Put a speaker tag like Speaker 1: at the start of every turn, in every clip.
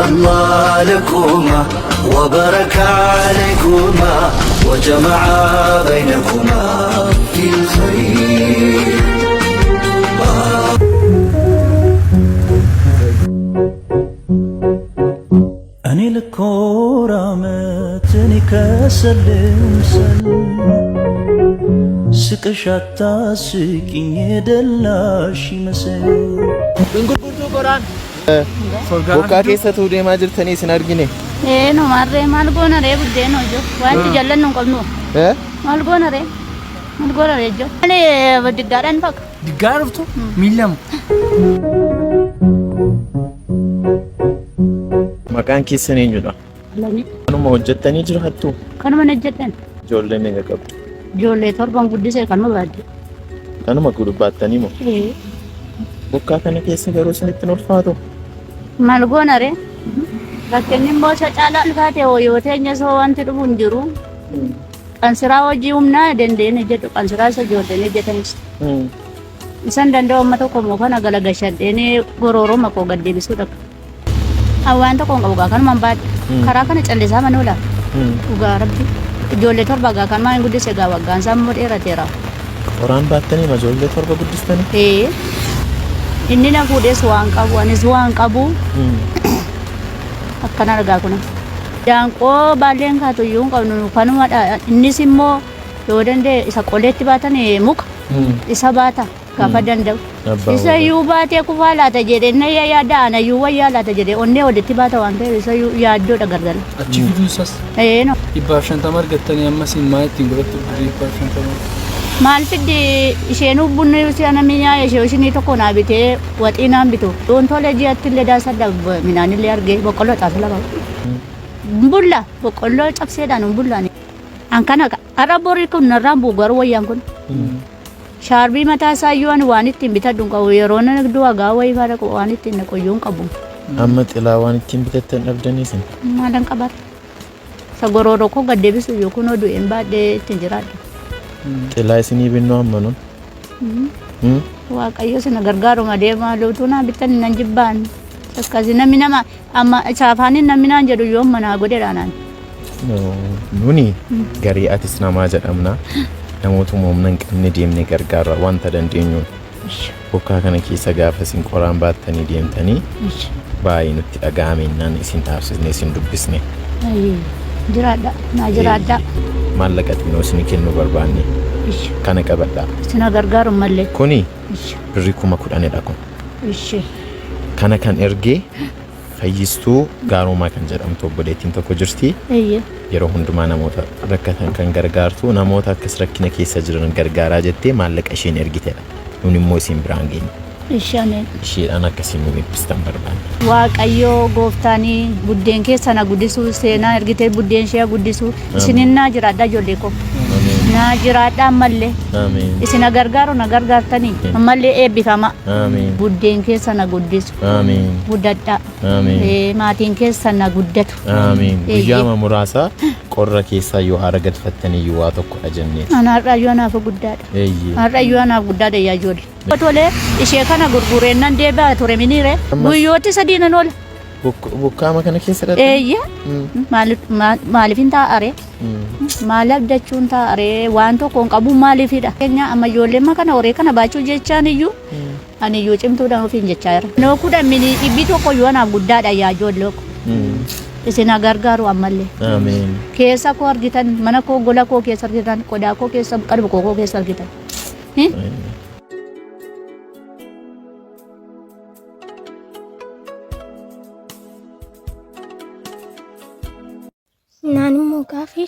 Speaker 1: الله لكما وبارك عليكما وجمع بينكما في الخير. እኔ ልኮራመት እኔ ከሰልምሰል ስቅሽ አታስቂኝ የደላሽ ይመስል።
Speaker 2: Bokkaa keessa tuu deemaa jirtanii isin argine.
Speaker 3: Ee, no marree maal goona ree? Buddeen hojjo wanti jallannu hin qabnu.
Speaker 2: Eh?
Speaker 3: Maal goona ree? Maal goona ree ijjo? Maali diggaadhaan faqa.
Speaker 4: Diggaa dhuftu miillamu.
Speaker 2: Maqaan keessan eenyudha?
Speaker 3: Lamii.
Speaker 2: Kanuma hojjettanii jiraattu?
Speaker 3: Kanuma hojjedhan.
Speaker 2: Ijoollee meeqa qabdu?
Speaker 3: Ijoollee torban guddisee kanuma baadde.
Speaker 2: Kanuma gurbaattanii moo?
Speaker 3: Ee.
Speaker 2: Bokkaa kana keessa garuu isinitti hin ulfaatu?
Speaker 3: Maal goona ree? Rakkinni immoo isa caalaa ulfaate hoo yoo teenya soo wanti dhufu hin jiru. Qansiraa hojii humnaa dandeenye jedhu qansiraa isa ijoolleen hojjetanis. Isan danda'u amma tokko immoo kana galagashadheen gorooroo makoo gad deebisuu dhaqa. Waan tokko hin qabu gaa kanumaan baadhe. Karaa kana callisaa mana oola. Dhugaa rabbi. Ijoollee torba gaa kanumaan hin guddise gaa waggaan isaa immoo dheerateera.
Speaker 2: Qoraan baattanii ma ijoollee torba guddistanii?
Speaker 3: Ee. Inni na fuudhes waan qabu anis waan qabu akkana argaa kuna. Daanqoo baalleen kaatu iyyuu hin qabnu kanumadha. Innis immoo yoo danda'e isa qoleetti baatan muka isa baata gaafa danda'u.
Speaker 2: Abbaa
Speaker 3: Isa iyyuu baatee kufaa laata jedhee na yaada ana iyyuu wayyaa laata jedhee onnee walitti baata waan ta'eef isa iyyuu yaaddoodha gargara.
Speaker 4: Achi fiduu isaas
Speaker 3: Ee no.
Speaker 4: 150 argattanii ammas maal ittiin godhattu birrii 150?
Speaker 3: Maal fiddi isheenuu bunni si'ana minyaa ishee ishinii tokko naa bitee waxii naan bitu. Yoon tole ji'atti illee daasadha midhaan illee argee boqqolloo xaafii lama. Bulla boqqolloo cabseedhaan hin bullaan. An kana har'a borii kun narraan bu'u garuu wayyaan kun. Shaarbii mataa isaa iyyuu ani waan ittiin bitadhu hin qabu yeroo nan du'a gaa wayii faana waan ittiin naqu iyyuu hin qabu.
Speaker 2: Amma xilaa waan ittiin bitattan dhabdanii isin?
Speaker 3: Maalan qabaata? Isa gorooroo koo gad deebisu iyyuu kunoo du'een baadhee ittiin jiraadha.
Speaker 2: Xilaa isinii binnoo amma nun?
Speaker 3: Waaqayyo sina gargaaru malee maaluutu naa bittan nan jibbaan. Akkasi namni nama amma isa afaaniin namni naan jedhu yoo amma naa godheedha naan.
Speaker 2: Nuni garii atis namaa jedhamna. Namootuma humna hin qabne deemnee gargaarra wanta dandeenyuun. Bokkaa kana keessa gaafa isin qoraan baattanii deemtanii baay'ee nutti dhaga'ame innaan isin dhaabsisne isin dubbisne.
Speaker 3: Jiraadha naa jiraadha.
Speaker 2: Maallaqa xinnoo isin kennuu barbaanne. Kana qabadhaa.
Speaker 3: Sina gargaaru malee.
Speaker 2: Kuni birrii 10,000dha kun. Kana kan ergee Fayyistuu Gaaroomaa kan jedhamtu obboleettiin tokko jirti. Yeroo hundumaa namoota rakkatan kan gargaartu namoota akkas rakkina keessa jiran gargaaraa jettee maallaqa isheen ergitedha. Nun immoo isin biraan geenye.
Speaker 3: Ishi ameen.
Speaker 2: Isheedhaan akkasiin nu eebbistan barbaanna.
Speaker 3: Waaqayyoo gooftaanii buddeen keessan haa guddisuu seenaa ergitee buddeen ishee haa guddisuu isinin naa jiraadha ijoollee koo naa jiraadha ammallee
Speaker 2: Ameen.
Speaker 3: isin haa gargaaru na gargaartanii ammallee eebbifama
Speaker 2: Ameen.
Speaker 3: buddeen keessan haa guddisu
Speaker 2: Ameen.
Speaker 3: guddadhaa.
Speaker 2: Ameen.
Speaker 3: Maatiin keessan na guddatu.
Speaker 2: Ameen.
Speaker 3: Eeyyee.
Speaker 2: Guyyaama muraasa qorra keessaa yoo haara galfattanii iyyuu waa tokkodha jenneeti.
Speaker 3: Ana har'ayyuu anaaf guddaadha.
Speaker 2: Eeyyee.
Speaker 3: Har'ayyuu anaaf guddaadha yaa ijoollee. Tole ishee kana gurgureen nan deebi'a ture miniire.
Speaker 2: Ammas-
Speaker 3: Guyyooti sadii nan oola.
Speaker 2: Bokkaama kana keessa dhaqxe?
Speaker 3: Eeyyee. Maaliif hin taa'aree? Maal abdachuun taa'aree? Waan tokko hin qabu maaliifidha? Keenya amma ijoollee kana horii kana baachuu jechaan iyyuu ani iyyuu cimtuudhaan ofiin jechaa jira. Noo kudhan mini dhibbi tokko iyyuu anaaf guddaadha yaa ijoollee koo. Isin haa gargaaru ammallee.
Speaker 2: Ameen.
Speaker 3: Keessa koo argitan, mana koo gola koo keessa argitan, qodaa koo keessa, qalbi koo keessa argitan.
Speaker 5: Naan immoo gaafi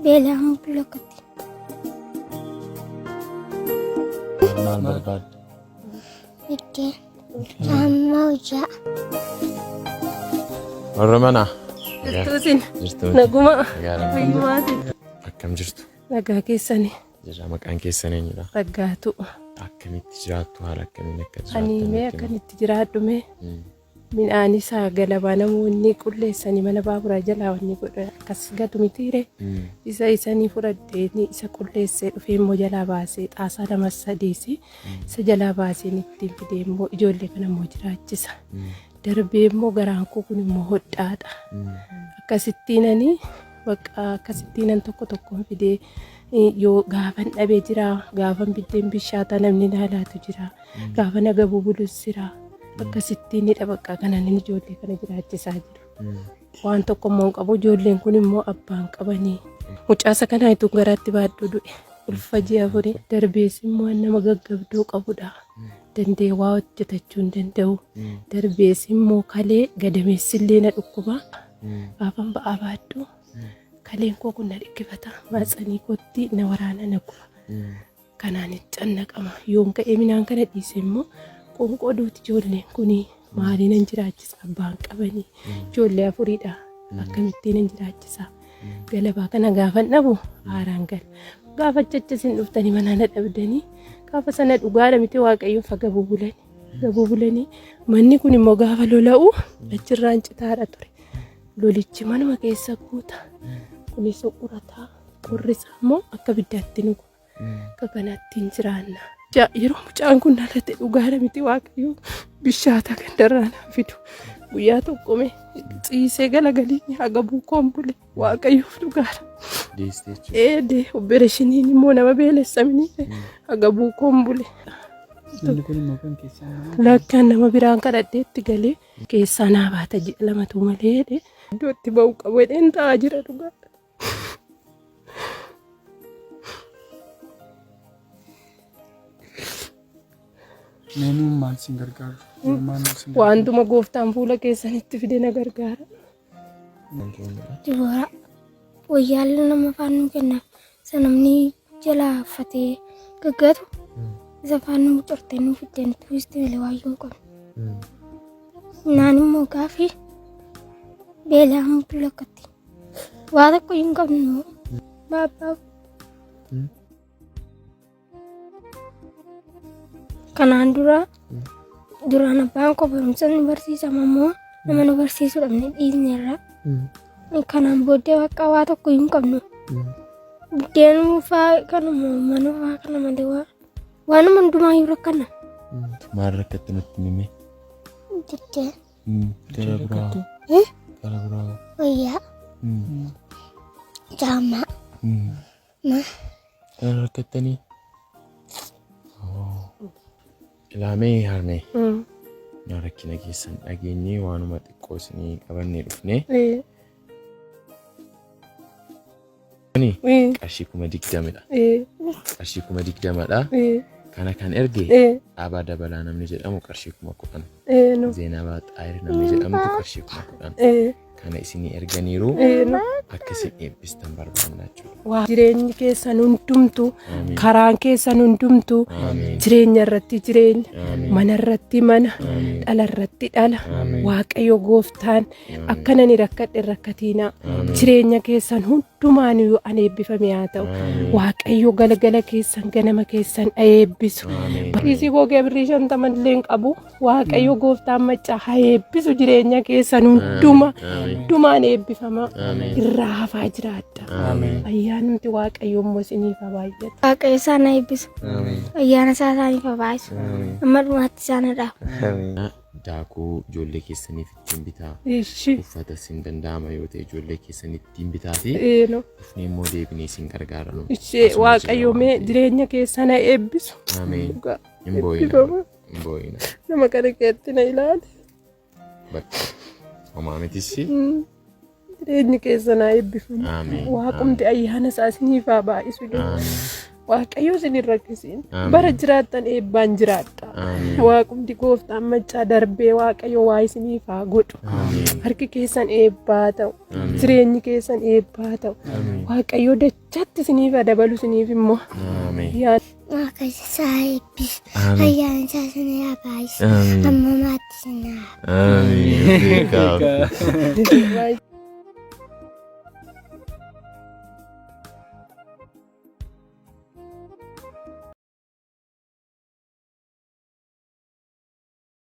Speaker 5: beelaan bulokkatti.
Speaker 2: Maal barbaadda?
Speaker 5: Biddeen caammaa hojjaa.
Speaker 2: Warra manaa.
Speaker 6: Jirtuusin.
Speaker 2: Jirtu.
Speaker 6: Naguma.
Speaker 2: Nagaadha.
Speaker 6: Fayyumaasin.
Speaker 2: Akkam jirtu?
Speaker 6: Nagaa keessani.
Speaker 2: Jirra maqaan keessan eenyudha?
Speaker 6: Raggaatu.
Speaker 2: Akkamitti jiraattu? Haala akkamiin akka jiraattan?
Speaker 6: Ani mee
Speaker 2: nutti himi.
Speaker 6: akkamitti jiraadhu mee midhaan isaa galabaa namoonni qulleessanii mana baaburaa jalaa wanni godha akkas gatu mitiire isa isanii fudhadhee isa qulleessee dhufee immoo jalaa baasee xaasaa lama sadiisi isa jalaa baaseen ittiin fidee immoo ijoollee kana immoo jiraachisa. Darbee immoo garaan koo kun immoo hodhaadha. Akkasittiinani bakka akkasittiinan tokko tokkoon fidee yoo gaafan dhabee jira gaafan biddeen bishaata namni naa laatu jira gaafa naga bubulus jira akkasittiinidha bakka kanan ijoollee kana jiraachisaa jiru. Waan tokko immoo hin qabu ijoolleen kun immoo abbaan qabanii. Mucaasa kanaa itoo garaatti baadhu du'e. Ulfa ji'a afurii darbees immoo nama gaggabduu qabudha. Danda'ee waa hojjetachuu hin danda'u. Darbees immoo kalee gadameessillee na dhukkuba. Gaafan ba'aa baadhu kaleen koo kun na dhikkifata. Maatsanii kootti na waraana na guba. Kanaan cannaqama. Yoon ka'ee midhaan kana dhiise immoo qoonqoo duuti ijoolleen kuni maaliin nan jiraachisa abbaan qabanii ijoollee afuriidha akkamittiin nan jiraachisa. Galabaa kana gaafan dhabu haaraan gala. Gaafa achi isin dhuftanii mana na dhabdanii gaafa sana dhugaadha miti waaqayyoon fa gabuu bulani. Gabuu bulanii manni kun immoo gaafa lola'u achirraan citaadha ture. Lolichi manuma keessa guuta. Kunis qorataa qorri isaa immoo akka biddaatti nu guba. Akka kanaatti hin jiraanna. Yeroo mucaan kun dhalate dhugaadha miti waaqayyo bishaata gandarraa naan fidu. Guyyaa tokko mee ciisee galagalii hagabuu koon bule waaqayyoof dhugaadha.
Speaker 2: Deessee jechuudha.
Speaker 6: Eedee opereeshiniin immoo nama beelessamini hagabuu koon bule.
Speaker 4: Inni kun immoo kan keessaa nama.
Speaker 6: Lakkaan nama biraan kadhadheetti galee keessaa naa baata ji'a lamatu malee jedhee iddoo itti ba'u qabu jedheen taa'aa jira dhugaadha.
Speaker 4: Mee nuun maal sin gargaaru? Nuun maal nu sin gargaaru?
Speaker 6: Waantuma gooftaan fuula keessanitti fide na gargaara.
Speaker 5: Dibooraa wayyaalee nama afaan nu kenna. Isa namni jalaa uffatee gaggatu isa afaan nu cortee nu fiddee nutti uwwiste malee waayyuu hin qabnu. Naan immoo gaafii beelaan bulakkatti. Waa tokko hin qabnu. Baabbaa. Kanaan dura duraan abbaan koo barumsa nu barsiisama immoo nama nu barsiisu dhabne dhiisneerra. Kanaan booddee bakka waa tokko hin qabnu. Buddeen faa kanuma mana faa kana malee waa waanuma hundumaayyuu rakkanna.
Speaker 2: Maal rakkatti nutti himi?
Speaker 5: Buddeen.
Speaker 2: Gara biraa. Gara biraa.
Speaker 5: Wayyaa. Caammaa.
Speaker 2: Kana rakkattanii? Ilaamee harmee. Yaa rakkina keessan dhageenyee waanuma xiqqoo isinii qabannee dhufnee. Kuni qarshii 20,000dha. Qarshii 20,000dha. Kana kan erge Dhaabaa Dabalaa namni jedhamu qarshii 10,000. Zeenabaa Xaayir namni jedhamtu qarshii 10,000. Kana isinii erganiiru akka isin eebbistan barbaanna jechuudha.
Speaker 6: Waa jireenyi keessan hundumtu
Speaker 2: Amiin.
Speaker 6: karaan keessan hundumtu
Speaker 2: Amiin.
Speaker 6: jireenya irratti jireenya
Speaker 2: Amiin.
Speaker 6: mana irratti mana
Speaker 2: Amiin.
Speaker 6: dhala irratti dhala
Speaker 2: Amiin.
Speaker 6: waaqayyo gooftaan akkana ni rakkadhe hin rakkatiinaa
Speaker 2: Amiin.
Speaker 6: jireenya keessan hundumaaniyyuu an eebbifame haa ta'u
Speaker 2: Amiin.
Speaker 6: waaqayyo galgala keessan ganama keessan haa eebbisu
Speaker 2: Amiin.
Speaker 6: Kiisii koo birrii 50 illee hin qabu Waaqayyo gooftaan maccaa haa eebbisu jireenya keessan hunduma hundumaan eebbifama irraa hafaa jiraadha. Ayyaanumti Waaqayyo immoo isiniif haa baay'atu.
Speaker 5: Waaqayyo isaan haa eebbisu. Ayyaana isaa isaaniif haa baay'isu. Amma dhumaatti isaan haa dhaabu.
Speaker 2: Daakuu ijoollee keessaniif ittiin bitaa.
Speaker 6: Ishi.
Speaker 2: Uffata isin danda'ama yoo ta'e ijoollee keessan ittiin bitaati.
Speaker 6: Eeno.
Speaker 2: Dhufnee immoo deebinee isin gargaara nu.
Speaker 6: Ishee
Speaker 2: Asuma
Speaker 6: Waaqayyo
Speaker 2: jira
Speaker 6: mee
Speaker 2: waan ta'eef.
Speaker 6: jireenya keessan haa eebbisu.
Speaker 2: Ameen.
Speaker 6: Dhugaa.
Speaker 2: Hin boo'ina.
Speaker 6: Eebbifama.
Speaker 2: Hin boo'ina.
Speaker 6: Nama kana keetti na ilaali.
Speaker 2: Bakka. Homaa mitis.
Speaker 6: Jireenyi keessan haa eebbifamu.
Speaker 2: Ameen.
Speaker 6: Waaqumti ayyaana isaa isiniif haa baay'isu.
Speaker 2: Ameen.
Speaker 6: Waaqayyo isin hin rakkisiin.
Speaker 2: Ameen.
Speaker 6: Bara jiraattan eebbaan jiraadha.
Speaker 2: Ameen.
Speaker 6: Waaqumti gooftaan maccaa darbee Waaqayyo waa isiniif haa godhu.
Speaker 2: Ameen.
Speaker 6: Harki keessan eebbaa ta'u.
Speaker 2: Ameen.
Speaker 6: Jireenyi keessan eebbaa ta'u.
Speaker 2: Ameen.
Speaker 6: Waaqayyo dachaatti isiniif haa dabalu isiniif immoo.
Speaker 2: Ameen.
Speaker 6: Yaa
Speaker 5: Waaqayyo isaa haa eebbisu.
Speaker 2: Ameen.
Speaker 5: Ayyaana isaa isin haa baay'isu.
Speaker 2: Ameen.
Speaker 5: Amma maatti isin haa
Speaker 2: Ameen. Beekaa.
Speaker 6: Baay'ee.